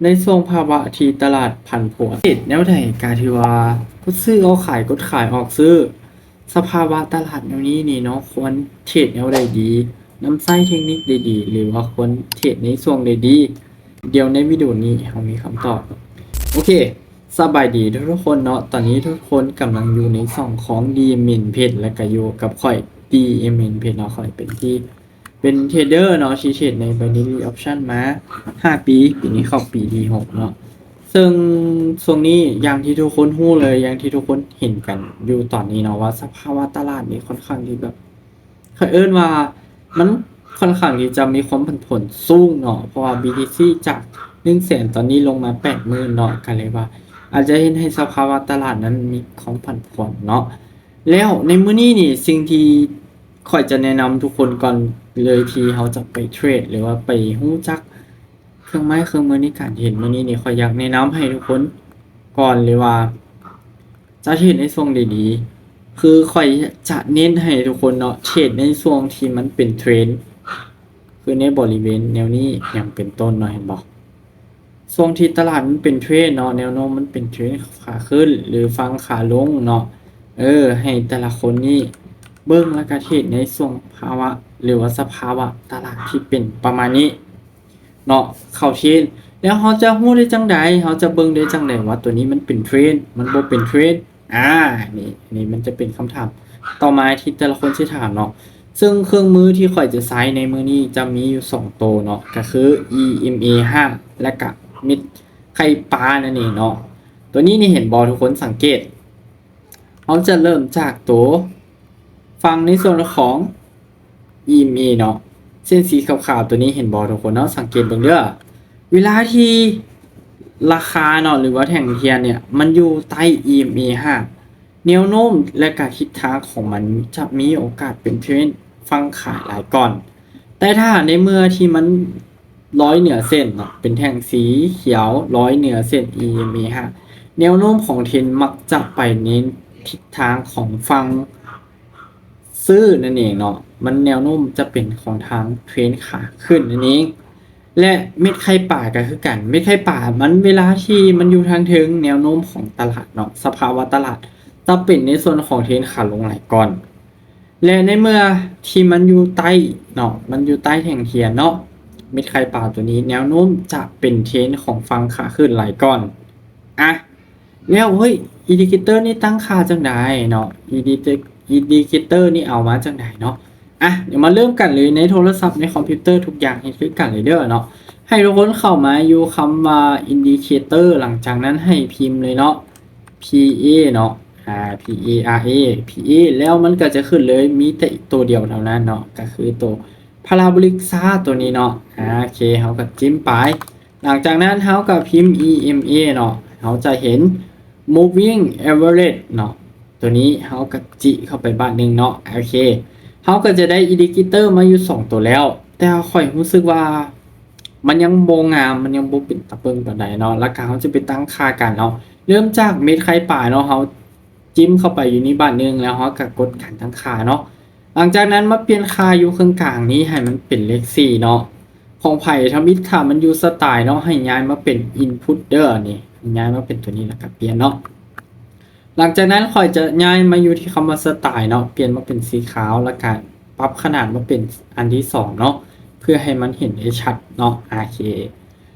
ໃນຊ່ວງພາວະທີ່ຕະຫຼາດຜັນຜວນ ເຮັດແນວໃດກະຖືວ່າກົດຊື້ອອກຂາຍ ກົດຂາຍອອກຊື້. ສະພາວະຕະຫຼາດແນວນີ້ນີ້ເນາະ ຄວນເທຣດແນວໃດດີ ນຳໃຊ້ເທັກນິກໃດດີ ຫຼືວ່າຄວນເທຣດໃນຊ່ວງໃດດີ? ດຽວໃນວິດີໂອນີ້ເຮົາມີຄຳຕອບ. ໂອເຄ ສະບາຍດີທຸກໆຄົນເນາະ, ຕອນນີ້ທຸກຄົນກຳລັງຢູ່ໃນຊ່ອງຂອງ ດີເອັມເອັນ ເພຈ ແລະກະຢູ່ກັບຂ້ອຍ ດີເອັມເອັນ ເພຈ ເນາະ. ຂ້ອຍເປັນທີ່ ເປັນເທຣດເດີເນາະ ທີ່ເທຣດໃນ Binary Option ມາຫ້າປີ ປີນີ້ເຂົ້າປີທີຫົກເນາະ. ເຊິ່ງຊ່ວງນີ້ຢ່າງທີ່ທຸກຄົນຮູ້ເລີຍ ຢ່າງທີ່ທຸກຄົນເຫັນກັນຢູ່ຕອນນີ້ເນາະ ວ່າສະພາວະຕະຫຼາດນີ້ຄ່ອນຂ້າງທີ່ແບບ ຂ້ອຍເອີ້ນວ່າມັນຄ່ອນຂ້າງທີ່ຈະມີຄວາມຜັນຜວນສູງເນາະ ເພາະວ່າ BTC ຈາກໜຶ່ງແສນ ຕອນນີ້ລົງມາແປດໝື່ນເນາະ ກໍເລີຍວ່າອາດຈະເຮັດໃຫ້ສະພາວະຕະຫຼາດນັ້ນມີຄວາມຜັນຜວນເນາະ. ແລ້ວໃນມື້ນີ້ນີ້ ສິ່ງທີ່ຂ້ອຍຈະແນະນຳທຸກຄົນກ່ອນເລີຍ ທີ່ເຮົາຈະໄປເທຣດ ຫຼືວ່າໄປຮູ້ຈັກເຄື່ອງໄມ້ເຄື່ອງມືໃນການເທຣດມື້ນີ້ນີ້ ຂ້ອຍຢາກແນະນຳໃຫ້ທຸກຄົນກ່ອນເລີຍວ່າຈະເທຣດໃນຊ່ວງໃດດີ. ຄືຂ້ອຍຈະເນັ້ນໃຫ້ທຸກຄົນເນາະ ເທຣດໃນຊ່ວງທີ່ມັນເປັນເທຣນ ຄືໃນບໍລິເວນແນວນີ້ຫຍັງເປັນຕົ້ນເນາະ ເຫັນບໍ່? ຊ່ວງທີ່ຕະຫຼາດມັນເປັນເທຣນເນາະ ແນວໂນ້ມມັນເປັນເທຣນຂາຂຶ້ນ ຫຼືຝັ່ງຂາລົງເນາະ ເອີ ໃຫ້ແຕ່ລະຄົນນີ້ເບິ່ງ ແລ້ວກະເທຣດໃນຊ່ວງພາວະ ຫຼືວ່າສະພາວະຕະຫຼາດທີ່ເປັນປະມານນີ້ເນາະ ເຂົ້າເທຣນ. ແລ້ວເຮົາຈະຮູ້ໄດ້ຈັ່ງໃດ? ເຮົາຈະເບິ່ງໄດ້ຈັ່ງໃດວ່າໂຕນີ້ມັນເປັນເທຣນ ມັນບໍ່ເປັນເທຣນ? ອາ ນີ້ ນີ້ມັນຈະເປັນຄຳຖາມຕໍ່ມາທີ່ແຕ່ລະຄົນຊິຖາມເນາະ. ເຊິ່ງເຄື່ອງມືທີ່ຂ້ອຍຈະໃຊ້ໃນມື້ນີ້ຈະມີຢູ່ສອງໂຕເນາະ ກະຄື ອີເອັມເອ ຫ້າ ແລະກະເມັດໄຂ່ປານັ້ນເອງເນາະ. ໂຕນີ້ນີ້ເຫັນບໍ່ ທຸກຄົນສັງເກດ ເຮົາຈະເລີ່ມຈາກໂຕຝັ່ງໃນສ່ວນຂອງ ອີເອັມເອ ເນາະ ເສັ້ນສີຂາວໆໂຕນີ້ ເຫັນບໍ່ທຸກຄົນເນາະ? ສັງເກດເບິ່ງເດີ ເວລາທີ່ລາຄາເນາະ ຫຼືວ່າແທ່ງທຽນເນຍ ມັນຢູ່ໃຕ້ ອີເອັມເອ ຫ້າ ແນວໂນ້ມ ແລະກະທິດທາງຂອງມັນຈະມີໂອກາດເປັນເທຣນຝັ່ງຂາຍຫຼາຍກ່ອນ. ແຕ່ຖ້າໃນເມື່ອທີ່ມັນລອຍເໜືອເສັ້ນເນາະ ເປັນແທ່ງສີຂຽວລອຍເໜືອເສັ້ນ ອີເອັມເອ ຫ້າ ແນວໂນ້ມຂອງເທຣນມັກຈະໄປໃນທິດທາງຂອງຝັ່ງ ຊື້ນັ້ນເອງເນາະ ມັນແນວໂນ້ມຈະເປັນຂອງທາງເທຣນຂາຂຶ້ນນັ້ນເອງ. ແລະເມັດໄຂ່ປາກໍຄືກັນ ເມັດໄຂ່ປາມັນເວລາທີ່ມັນຢູ່ທາງເທິງ ແນວໂນ້ມຂອງຕະຫຼາດເນາະ ສະພາວະຕະຫຼາດຈະເປັນໃນສ່ວນຂອງເທຣນຂາລົງຫຼາຍກ່ອນ ແລະໃນເມື່ອທີ່ມັນຢູ່ໃຕ້ເນາະ ມັນຢູ່ໃຕ້ແທ່ງທຽນເນາະ ເມັດໄຂ່ປາໂຕນີ້ແນວໂນ້ມຈະເປັນເທຣນຂອງຝັ່ງຂາຂຶ້ນຫຼາຍກ່ອນ. ອະ ແລ້ວ ເຮີ້ຍ ອິນດິເຄເຕີນີ້ຕັ້ງຄ່າຈັ່ງໃດເນາະ ອິນດິເຄເຕີນີ້ເອົາມາຈັ່ງໃດເນາະ? ອະ ດຽວມາເລີ່ມກັນເລີຍ ໃນໂທລະສັບ ໃນຄອມພິວເຕີ ທຸກຢ່າງເຮັດຄືກັນເລີຍເດີເນາະ. ໃຫ້ທຸກຄົນເຂົ້າມາຢູ່ຄຳວ່າ ອິນດິເຄເຕີ ຫຼັງຈາກນັ້ນໃຫ້ພິມເລີຍເນາະ ພີເອ ເນາະ ອາ ພີເອ ອາ ເອ ພີເອ ແລ້ວມັນກໍຈະຂຶ້ນເລີຍ ມີແຕ່ໂຕດຽວເທົ່ານັ້ນເນາະ ກໍຄືໂຕ Parabolic Chart ໂຕນີ້ເນາະ. ອາ ໂອເຄ ເຮົາກໍຈິ້ມໄປ ຫຼັງຈາກນັ້ນເຮົາກໍພິມ ອີເອັມເອ ເນາະ ເຮົາຈະເຫັນ Moving Average ເນາະ ໂຕນີ້ເຮົາກໍຈິເຂົ້າໄປບາດໜຶ່ງເນາະ. ໂອເຄ ເຮົາກໍຈະໄດ້ອິນດິເຄເຕີມາຢູ່ສອງໂຕແລ້ວ ແຕ່ຂ້ອຍຮູ້ສຶກວ່າມັນຍັງບໍ່ງາມ ມັນຍັງບໍ່ເປັນຕາເບິ່ງປານໃດເນາະ ແລ້ວກໍເຮົາຈະໄປຕັ້ງຄ່າກັນເນາະ. ເລີ່ມຈາກເມັດໄຂ່ປາເນາະ ເຮົາ ຈິ້ມເຂົ້າໄປຢູ່ນີ້ບາດໜຶ່ງ ແລ້ວເຮົາກໍກົດການຕັ້ງຄ່າເນາະ. ຫຼັງຈາກນັ້ນມາປ່ຽນຄ່າຢູ່ເຄິ່ງກາງນີ້ໃຫ້ມັນເປັນເລກສີ່ເນາະ. ຂອງໃຜທຳອິດ ຖ້າມັນຢູ່ສະຕາຍເນາະ ໃຫ້ຍ້າຍມາເປັນ Input ເດີ ນີ້ ໃຫ້ຍ້າຍມາເປັນໂຕນີ້ ແລ້ວກໍປ່ຽນເນາະ. ຫຼັງຈາກນັ້ນຂ້ອຍຈະຍ້າຍມາຢູ່ທີ່ຄຳວ່າ Style ເນາະ ປ່ຽນມາເປັນສີຂາວ ແລ້ວກໍປັບຂະໜາດມາເປັນອັນທີສອງເນາະ ເພື່ອໃຫ້ມັນເຫັນໄດ້ຊັດເນາະ. ໂອເຄ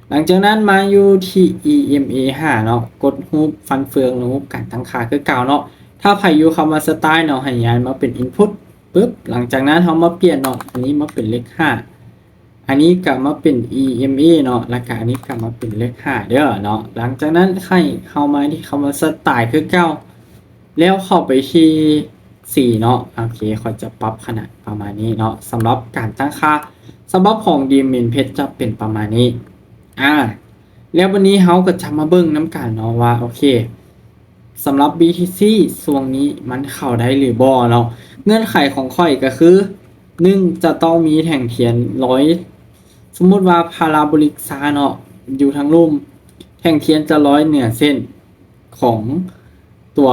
ຫຼັງຈາກນັ້ນມາຢູ່ທີ່ ອີເອັມເອ ຫ້າ ເນາະ ກົດຮູບຟັນເຟືອງ ຮູບການຕັ້ງຄ່າຄືເກົ່າເນາະ. ຖ້າໃຜຢູ່ຄຳວ່າ Style ເນາະ ໃຫ້ຍ້າຍມາເປັນ Input ປຶບ ຫຼັງຈາກນັ້ນເຮົາມາປ່ຽນເນາະ ອັນນີ້ມາເປັນເລກຫ້າ ອັນນີ້ກໍມາເປັນ ອີເອັມເອ ເນາະ ແລ້ວກໍອັນນີ້ກໍມາເປັນເລກຫ້າເດີເນາະ. ຫຼັງຈາກນັ້ນໃຫ້ເຮົາມາທີ່ຄຳວ່າ Style ຄືເກົ່າ ແລ້ວເຂົ້າໄປທີ່ສີເນາະ. ໂອເຄ ຂ້ອຍຈະປັບຂະໜາດປະມານນີ້ເນາະ ສຳລັບການຕັ້ງຄ່າ ສຳລັບຂອງ Demon Page ຈະເປັນປະມານນີ້. ອາ ແລ້ວບັດນີ້ເຮົາກໍຈະມາເບິ່ງນຳກັນເນາະວ່າ ໂອເຄ ສຳລັບ BTC ຊ່ວງນີ້ມັນເຂົ້າໄດ້ຫຼືບໍ່ເນາະ. ເງື່ອນໄຂຂອງຂ້ອຍກໍຄື ໜຶ່ງ ຈະຕ້ອງມີແທ່ງທຽນລອຍ ສົມມຸດວ່າ Parabolic Chart ເນາະ ຢູ່ທາງລຸ່ມ ແທ່ງທຽນຈະລອຍເໜືອເສັ້ນຂອງຕົວ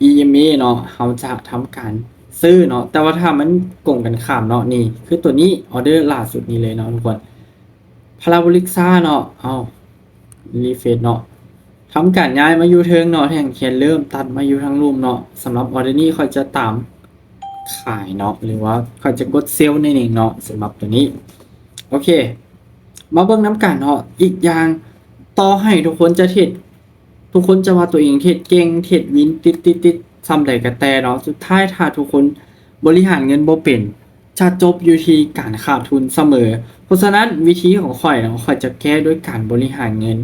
ອີເອັມເອ ເນາະ ເຮົາຈະທຳການຊື້ເນາະ. ແຕ່ວ່າຖ້າມັນກົງກັນຂ້າມເນາະ ນີ້ຄືຕົວນີ້ ອໍເດີລ່າສຸດນີ້ເລີຍເນາະທຸກຄົນ พาราโบลิกซ่าเนาะ เอา รีเฟรชเนาะ ทำการย้ายมาอยู่เทิงเนาะ แท่งเทียนเริ่มตัดมาอยู่ทางลุ่มเนาะ สำหรับออเดอร์นี้ข้อยจะตามขายเนาะ หรือว่าข้อยจะกดเซลล์นั่นเองเนาะ สำหรับตัวนี้ โอเค มาเบิ่งนำกันเนาะ อีกอย่าง ต่อให้ทุกคนจะเทรด ทุกคนจะว่าตัวเองเทรดเก่ง เทรดวิน ติดๆๆ ส่ำใดก็แต่เนาะ สุดท้ายถ้าทุกคนบริหารเงินบ่เป็น จะจบอยู่ที่การขาดทุนเสมอ เพราะฉะนั้นวิธีของข้อยเนาะ ข้อยจะแก้ด้วยการบริหารเงิน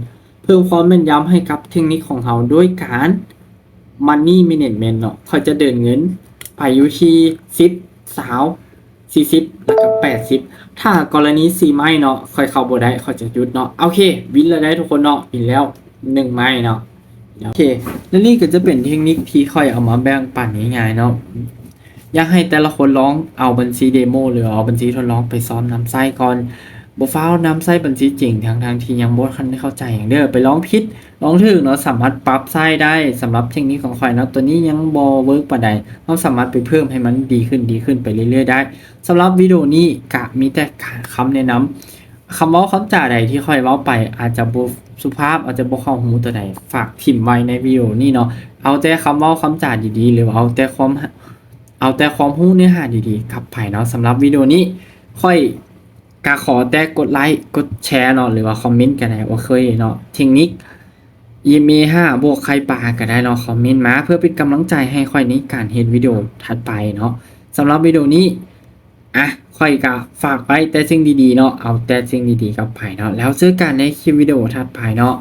เพิ่มความแม่นยำให้กับเทคนิคของเราด้วยการ Money Management เนาะ ข้อยจะเดินเงินไปอยู่ที่สิบ ซาว สี่สิบ แล้วก็แปดสิบ ถ้ากรณีสี่ไม้เนาะ ข้อยเข้าบ่ได้ ข้อยจะหยุดเนาะ โอเค วินแล้วได้ทุกคนเนาะ วินแล้วหนึ่งไม้เนาะ โอเค และนี่ก็จะเป็นเทคนิคที่ข้อยเอามาแบ่งปันง่ายๆเนาะ อยากให้แต่ละคนลองเอาบัญชีเดโม หรือเอาบัญชีทดลองไปซ้อมนำใช้ก่อน บ่ฟ้าวนำใช้บัญชีจริง ทั้งๆที่ยังบ่ทันได้เข้าใจหยังเด้อ ไปลองผิดลองถูกเนาะ สามารถปรับใช้ได้ สำหรับเทคนิคของข้อยเนาะ ตัวนี้ยังบ่เวิร์กปานใด เราสามารถไปเพิ่มให้มันดีขึ้น ดีขึ้นไปเรื่อยๆได้ สำหรับวิดีโอนี้ก็มีแต่คำแนะนำ คำเว้าคำจาใดที่ข้อยเว้าไปอาจจะบ่สุภาพ อาจจะบ่เข้าหูตัวใด ฝากถิ่มไว้ในวิดีโอนี้เนาะ เอาแต่คำเว้าคำจาดีๆ หรือว่าเอาแต่ความ เอาแต่ความรู้เนื้อหาดีๆกลับไปเนาะ สำหรับวิดีโอนี้ข้อยก็ขอแต่กดไลก์ กดแชร์เนาะ หรือว่าคอมเมนต์ก็ได้ โอเคเนาะ เทคนิค อีเมห้าบวกไข่ปลาก็ได้เนาะ คอมเมนต์มาเพื่อเป็นกำลังใจให้ข้อยในการเฮ็ดวิดีโอถัดไปเนาะ สำหรับวิดีโอนี้ อ่ะ ข้อยก็ฝากไว้แต่สิ่งดีๆเนาะ เอาแต่สิ่งดีๆกลับไปเนาะ แล้วเจอกันในคลิปวิดีโอถัดไปเนาะ